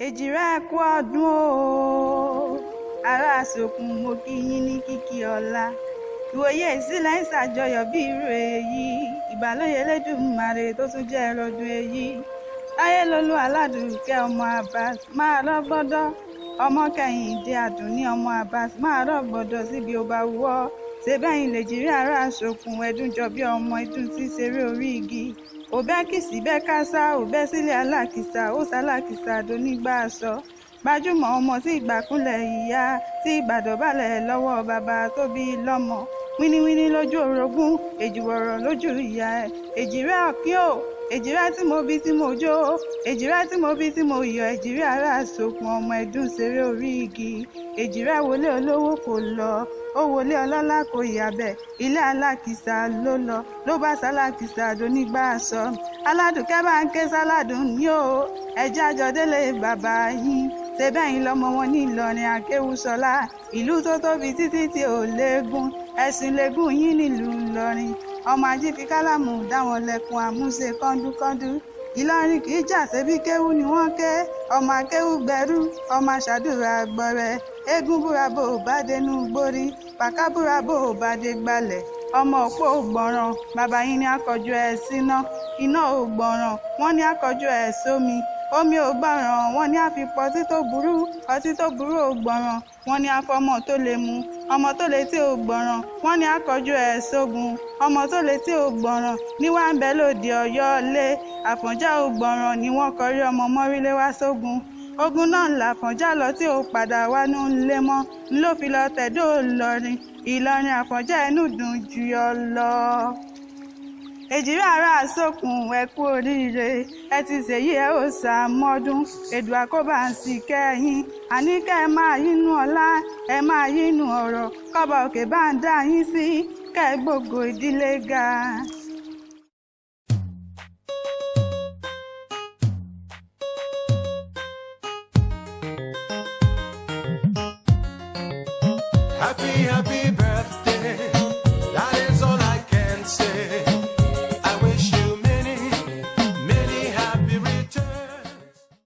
Èjìrẹ́ ẹ kú ọdún o, ará Àsokùn, mo kí yín ní kíkí ọlá. Ìwòye ìsílẹ̀ ń ṣàjọyọ̀ bí irú èyí, ìbálòyè Elédùmarè tó tún jẹ́ ẹrọdún èyí. Táyé lolú aládùúkẹ́ ọmọ Abbas máa rọ́gbọ́dọ́, ọmọ Kẹ́hìndé Àdùnní ọmọ Abbas máa rọ́gbọ́dọ́ síbi ó bá wù ọ́. Ṣe bẹ́yìn lèjìrẹ́ ará Àsokùn, ẹ̀dùn jọ bí ọmọ ẹdùn tí ṣeré orí igi. Òbẹ́ kìsì bẹ́ kásá, òbẹ́ sílẹ̀ alákìsà, ó sálákìsà donígbà aṣọ. Gbajúmọ̀ ọmọ tí ìgbàkúnlẹ̀ ìyá, tí ìgbàdọ̀bálẹ̀ lọ́wọ́ bàbá tó bí lọ́mọ. Wíníwíní lójú orogún, èjìwọ̀rọ̀ lójú ìyá ẹ̀. Èjìrẹ́ ọ̀kín o, èjìrẹ́ tí mo bí tí mo jó, èjìrẹ́ tí mo bí tí mo yọ̀, èjìrẹ́ ará Àsokùn ọmọ ẹdùn ṣeré orí igi. Èjìrẹ́ wọlé olówó kò lọ, ó wọlé ọlọ́lá kò yàbẹ̀, ilé alákìsà ló lọ, ló bá sálákìsà donígbà aṣọ. Aládùnkẹ́ bá ń ké sáládùn ní o, ẹjẹ́ àjọdélé bàbá yín. Ṣe bẹ́yìn lọ́mọ wọn ní Ìlọrin Akéwúsọlá, ìlú tó tóbi títí tí ò léegun, ẹ̀sìn léegun yín nílùú Ìlọrin. Ọmọ ají fi kálámù dá wọn lẹ́kun àmúṣe kọ́ńdúkọ́ńdú. Ìlọrin kì í jà ṣebí kéwú ni wọ́n ké, ọmọ akéwú gbẹrú, ọmọ aṣàdúrà gbọrẹ. Eégún búra bò bá dénú gbórí, pàká búra bò bá dé gbalẹ̀. Ọmọ òpó ògbọ̀ràn, bàbá yín ní akọjú ẹ̀ síná, iná ògbọ̀ràn, wọ́n ní akọjú ẹ̀ sómi. Omi ò gbọ̀ràn, wọ́n ní àfipọ̀ ọtí tó burú, ọtí tó burú ò gbọ̀ràn, wọ́n ní afọmọ tó lè mu, ọmọ tó lè tí ò gbọ̀ràn, wọ́n ní akọjú ẹ̀ sógun, ọmọ tó lè tí ò gbọ̀ràn, ní wá ń bẹ lóde Ọ̀yọ́ lé. Àfọ̀njá ò gbọ̀ràn ni wọ́n kọrí ọmọ mọ́rílé wá sógun. Ogun náà làfọ̀njá lọ tí ò padà wá ní lé mọ́, ń ló fi lọ tẹ̀dó Ìlọrin. Ìlọrin Àfọ̀njá ẹnu dùn jù ọ lọ. Èjìrẹ́ ará Àsokùn, ẹ kú oríire, ẹ ti ṣèyí ẹ ò ṣàmọ́dún. Èdùà kó bá ń sì kẹ́yìn, àní kẹ́ ẹ máa yínú ọlá, ẹ máa yínú ọ̀rọ̀, kọ́ba òkè bá ń dá yín sí, kẹ́ ẹ gbógo ìdílé ga. Happy, happy.